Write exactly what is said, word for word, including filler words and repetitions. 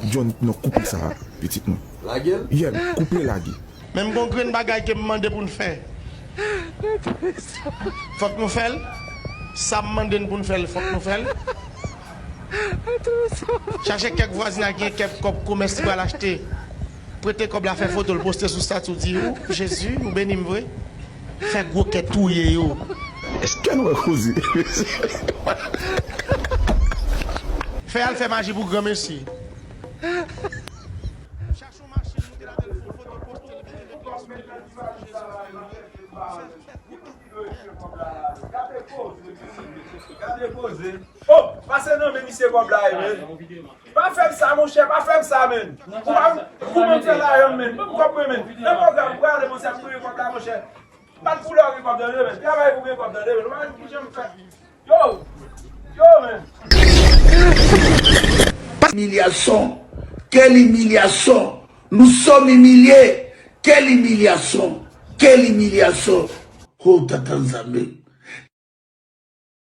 John, non, koupe sa, pitit mwen. Lage l. Yeah, koupe lage. Men m gon grenn bagay ke m mande pou n fè. Fòk nou fè l. Sa m mande n pou n fè l, fòk nou fè l. Chache kèk vwazinaj ki gen kèk kòb komès li pral achte. Prete kòb la, fè foto l, poste sou stati w, di ou Jezi, ou beni m vre. Fè gwo kè touye yo. Èske nou wè koze? Fè al fè maji pou granmesi. Chache yon machin, moute ladan l, fè foto, poste l, mete nan klas ou Jezi, Jezi. Fè, fè gwo kè. Gade koze. Oh, pase nan men misye kòb la, men. Pa fè m sa, monchè, pa fè m sa, men. Ou pa kouman m fè la, men. Ban m kòb mwen, men. Nan pwogram, prale, monchè, m gen kòb la, monchè. Pa t pou lè w gen kòb tande, men. Travay pou gen kòb tande, men. Ou pa janm fè. Yo! Yo, men. Humiliation. Quelle humiliation. Nous sommes humiliés. Quelle humiliation. Quelle humiliation. Oh, tata nzambe.